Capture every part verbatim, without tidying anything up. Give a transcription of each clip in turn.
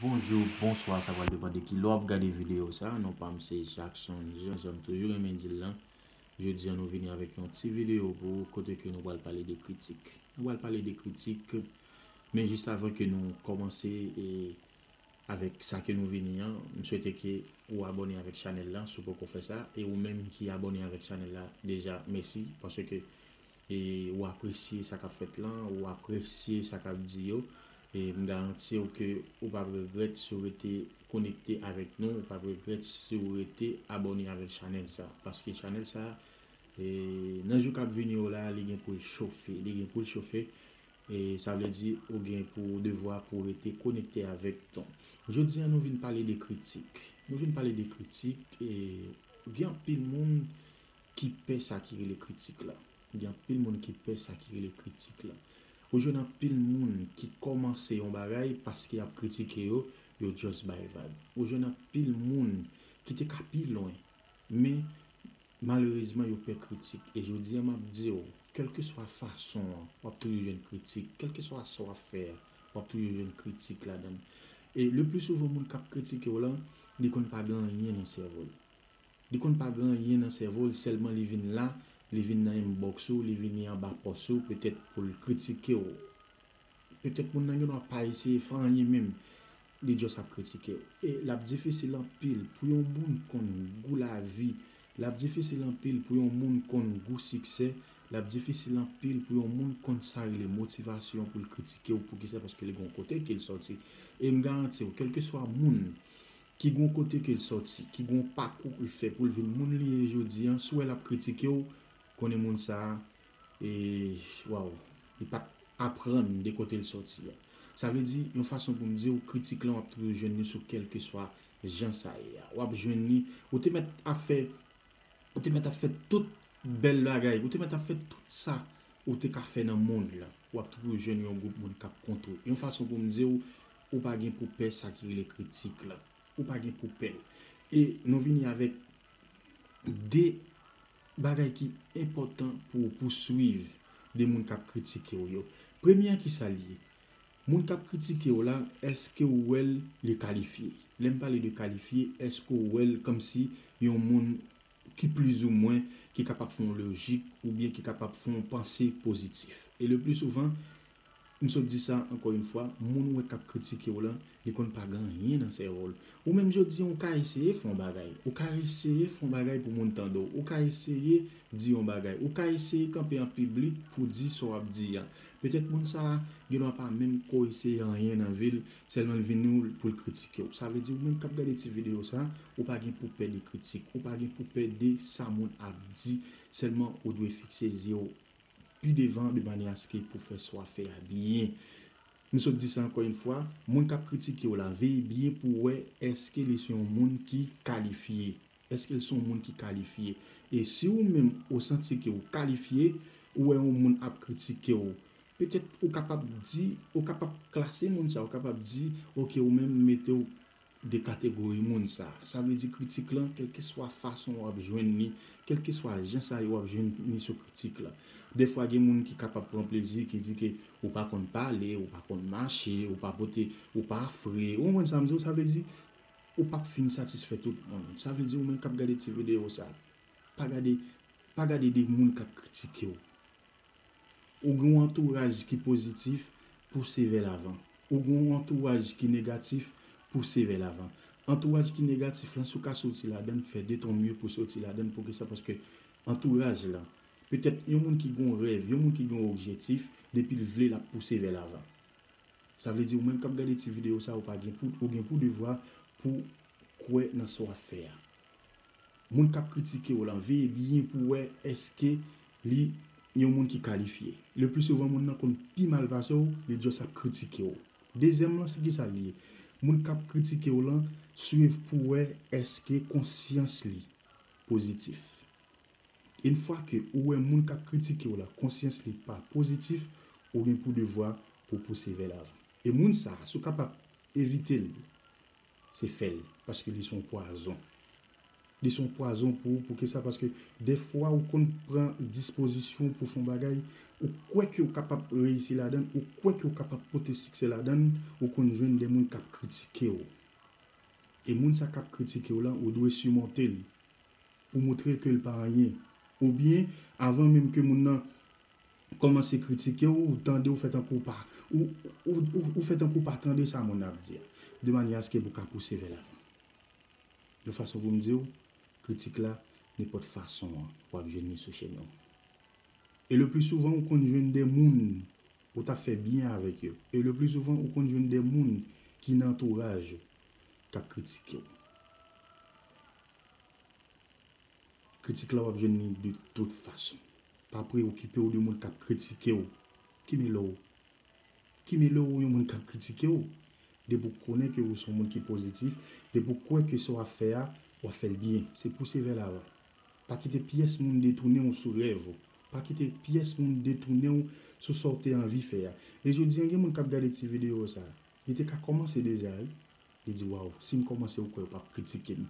Bonjou, bonswa, sa pral depann de ki lè w ap gade videyo sa. Non pa m se Jackson Jean, jan m toujou renmen di l lan. Jodi a nou vini avèk yon ti videyo pou ou kote ke nou pral pale de kritik. Nou pral pale de kritik, men jis avan ke nou kòmanse e avèk sa ke nou vini an, m swete ke ou abòne avèk chanèl la si w poko fè sa, e ou menm ki abòne avèk chanèl la deja, mèsi, paske e ou apresye sa k ap fèt lan, ou apresye sa k ap di yo, e m garanti w ke ou p ap regrèt si w rete konekte avèk nou, ou p ap regrèt si w rete abòne avèk chanèl sa, paske chanèl sa, e nan jou k ap vini yo la, li gen pou l chofe, li gen pou l chofe, e sa vle di ou gen pou devwa pou rete konekte avèk nou. Jodi a nou vin pale de kritik. Nou vin pale de kritik, e gen anpil moun ki pè sa ki rele kritik la. Gen anpil moun ki pè sa ki rele kritik la. Ou jwenn anpil moun ki kòmanse yon bagay paske y ap kritike yo, yo just bay vag. Ou jwenn anpil moun ki te ka pi lwen, men malerezman yo pè kritik. E jodi a m ap di w, kèlkeswa fason an, w ap toujou jwenn kritik. Kèlkeswa sa w ap fè a, w ap toujou jwenn kritik ladan l. E le pli souvan moun k ap kritike w lan, li konn pa gen anyen nan sèvo l. Li konn pa gen anyen nan sèvo l, sèlman li vin la, li vin nan inbox ou, li vini anba pòs ou, petèt pou l kritike w. Petèt moun nan gendwa pa eseye fè anyen menm, li just ap kritike w. E l ap difisil anpil pou yon moun konn gou lavi, l ap difisil anpil pou yon moun konn gou siksè, l ap difisil anpil pou yon moun konn sa rele motivasyon pou l kritike w. Poukisa? Paske li gen yon kote ke l sòti. E m garanti w, kèlkeswa moun ki gen yon kote ke l sòti, ki gen yon pakou l fè pou l vin moun li ye jodi a, si w wè l ap kritike w, konnen moun sa a, e, waw, li pa t aprann de kote l sòti a. Sa vle di, yon fason pou m di w, kritik lan w ap toujou jwenn li sou kèlkeswa jan sa ye a. W ap jwenn li, ou te mèt ap fè, ou te mèt ap fè tout bèl bagay, ou te mèt ap fè tout sa ou te ka fè nan mond lan. W ap toujou jwenn yon gwoup moun k ap kont ou. Yon fason pou m di w, ou pa gen pou pè sa ki rele kritik la. Ou pa gen pou pè l. E nou vini avèk de bagay ki enpòtan pou w pouswiv de moun k ap kritike w yo. Premye a, kisa l ye? Moun k ap kritike w la, èske w wè l li kalifye? Lè m pale de kalifye, èske w wè l kòmsi yon moun ki plizoumwen, ki kapab fè yon lojik, oubyen ki kapab fè yon panse pozitif? E le pli souvan, m sot di sa ankò yon fwa, moun ou wè k ap kritike w lan, li konn pa gen anyen nan sèvo l. Ou menm jodi a, ou ka eseye fè yon bagay. Ou ka eseye fè yon bagay pou moun tande w. Ou ka eseye di yon bagay. Ou ka eseye kanpe an piblik pou di sa w ap di a. Petèt moun sa a gendwa pa menm ko eseye anyen nan vi l, sèlman l vini w pou l kritike w. Sa vle di ou menm k ap gade ti videyo sa, ou pa gen pou pè de kritik. Ou pa gen pou pè de sa moun ap di. Sèlman ou dwe fikse zye w pi devan de manyè aske pou fè sa w ap fè a byen. M sot di sa ankò yon fwa, moun k ap kritike w la, veye byen pou w wè èske li se yon moun ki kalifye. Èske l se yon moun ki kalifye? E si ou menm ou santi ke ou kalifye, ou wè yon moun ap kritike w, petèt ou kapab di, ou kapab klase moun sa, ou kapab di, oke, ou menm mete w de kategori moun sa. Sa vle di kritik lan, kèlkeswa fason w ap jwenn li, kèlkeswa jan sa yo w ap jwenn li sou kritik la. Dèfwa gen moun ki kapab pran plezi, ki di ke ou pa konn pale, ou pa konn mache, ou pa pote, ou pa fre. Ou konprann sa m di w? Sa vle di ou p ap fin satisfè tout moun. Sa vle di ou menm k ap gade ti videyo sa, pa gade, pa gade de moun k ap kritike w. Ou gen yon antouraj ki pozitif, pouse vè lavan. Ou gen yon antouraj ki negatif, pouse vè lavan. Antouraj ki negatif lan, si w ka soti ladan l, fè de ton mye pou soti ladan l. Poukisa? Paske antouraj lan, petèt yon moun ki gen yon rèv, yon moun ki gen yon objektif, depi l vle, l ap pouse vè lavan. Sa vle di ou menm k ap gade ti videyo sa, ou pa gen pou, ou gen pou devwa pou kwè nan sa w ap fè a. Moun k ap kritike w lan, veye byen pou wè èske li yon moun ki kalifye. Le pli souvan, moun nan konn pi mal pase w, li just ap kritike w. Dezyèm lan, se kisa l ye? Moun k ap kritike w lan, swiv pou wè èske konsyans li pozitif. Yon fwa ke ou wè moun k ap kritike w la, konsyans li pa pozitif, ou gen pou devwa pou pouse vè lavan. E moun sa a, si w kapab evite l, se fè l, paske li se yon pwazon. Li se yon pwazon pou ou, poukisa? Paske dèfwa ou konn pran dispozisyon pou fè yon bagay, ou kwè ke w kapab reyisi ladan l, ou kwè ke w kapab pote siksè ladan l, ou konn jwenn de moun k ap kritike w. E moun sa k ap kritike w lan, ou dwe simonte l. Ou montre l ke l pa anyen. Oubyen, avan menm ke moun nan kòmanse kritike w, ou tande, ou fè tankou w pa, ou, ou, ou, ou fè tankou w pa tande sa moun nan ap di a. De manyè aske pou w ka pouse vè lavan. Yon fason pou m di w, kritik la, nenpòt fason an, w ap jwenn li sou chemen w. E le pli souvan, ou konn jwenn de moun ou ta fè byen avèk yo. E le pli souvan, ou konn jwenn de moun ki nan antouraj ou k ap kritike w. Kritik la, w ap jwenn li de tout fason. Pa preokipe w de moun k ap kritike w. Ki mele w? Ki mele w yon moun k ap kritike w? Depi w konnen ke ou se yon moun ki pozitif, depi w kwè ke sa w ap fè a, w ap fè l byen. Se pouse vè lavan. Pa kite pyès moun detounen w sou rèv ou. Pa kite pyès moun detounen w sou sa w te anvi fè a. E jodi a, gen moun k ap gade ti videyo sa. Li te ka kòmanse deja, wi. Li di, "Waw, si m kòmanse, ou kwè yo p ap kritike m?"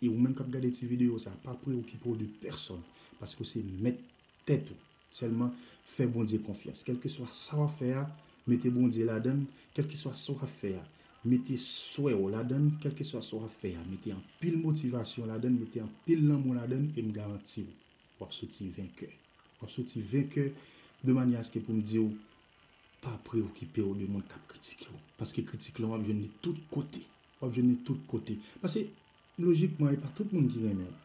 E ou menm k ap gade ti videyo sa, pa preokipe w de pèsòn, paske w se mèt tèt ou. Sèlman fè Bondye konfyans. Kèlkeswa sa w ap fè a, mete Bondye ladan l. Kèlkeswa sa w ap fè a, mete swè w ladan l. Kèlkeswa sa w ap fè a, mete anpil motivasyon ladan l, mete anpil lanmou ladan l, e m garanti w, w ap soti venkè. W ap soti venkè de manyè aske pou m di w, pa preokipe w de moun k ap kritike w. Paske kritik lan, w ap jwenn li tout kote. W ap jwenn li tout kote. Paske, lojikman, e pa tout moun ki renmen w.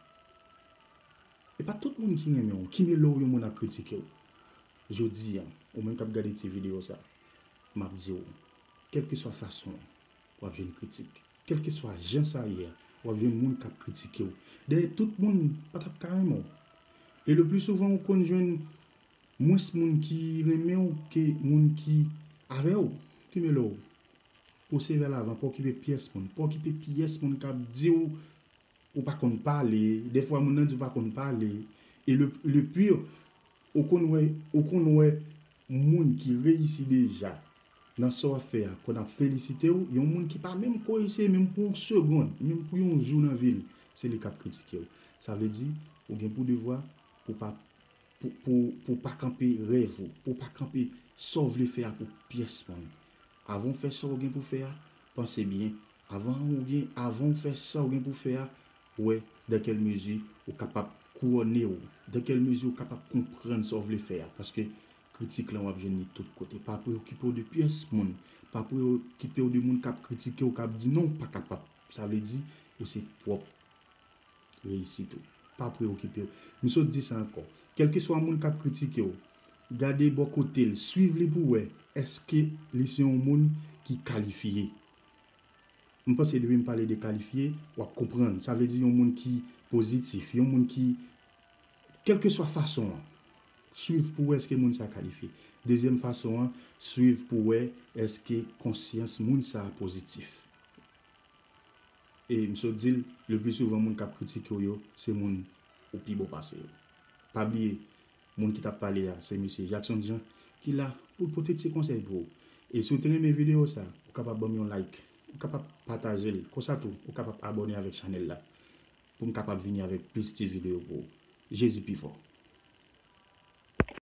E pa tout moun ki renmen w. Ki mele w yon moun ap kritike w? Jodi a, ou menm k ap gade ti videyo sa, m ap di w, kèlkeswa fason an, w ap jwenn kritik. Kèlkeswa jan sa ye a, w ap jwenn moun k ap kritike w. Dayè, tout moun pa t ap ka renmen w. E le pli souvan, ou konn jwenn mwens moun ki renmen w ke moun ki avè w, ki mele w. Pouse vè lavan, pa okipe pyès moun. Pa okipe pyès moun k ap di w ou pa konn pale. Dèfwa, moun nan di w pa konn pale. E le, le pire, ou konn wè, ou konn wè moun ki reyisi deja nan sa w ap fè a, konn ap felisite w, yon moun ki pa menm ko eseye menm pou yon segonn, menm pou yon jou nan vi l, se li k ap kritike w. Sa vle di, ou gen pou devwa pou pa, pou, pou, pou pa kanpe rèv ou, pou pa kanpe sa w vle fè a pou pyès moun. Avan w fè sa w gen pou fè a, panse byen. Avan ou gen, avan w fè sa w gen pou fè a, wè dans quelle mesure ou kapab kouwone w, dans quelle mesure ou kapab konprann sa w vle fè a. Paske kritik lan w ap jwenn li tout kote. Pa preokipe w de pyès moun. Pa preokipe w de moun k ap kritike w, k ap di non, ou pa kapab. Sa vle di, ou se pwòp reyisit ou. Pa preokipe w. M sot di sa ankò. Kèlkeswa moun k ap kritike w, gade bò kote l, swiv li pou wè èske li se yon moun ki kalifye. M panse depi m pale de kalifye, w ap konprann. Sa vle di yon moun ki pozitif, yon moun ki, kèlkeswa fason an, swiv pou wè èske moun sa kalifye. Dezyèm fason an, swiv pou wè èske konsyans moun sa pozitif. E m sot di l, le pli souvan moun k ap kritike w yo, se moun ou pi bon pase yo. Pa bliye, moun ki t ap pale a, se mesye Jackson Jean ki la pou l pote ti konsèy pou ou. E si w te renmen videyo sa, ou kapab ban m yon like, ou kapab pataje l, konsa tou, ou kapab abòne avèk chanèl la, pou m kapab vini avèk plis ti videyo pou ou. Jezi pi fò.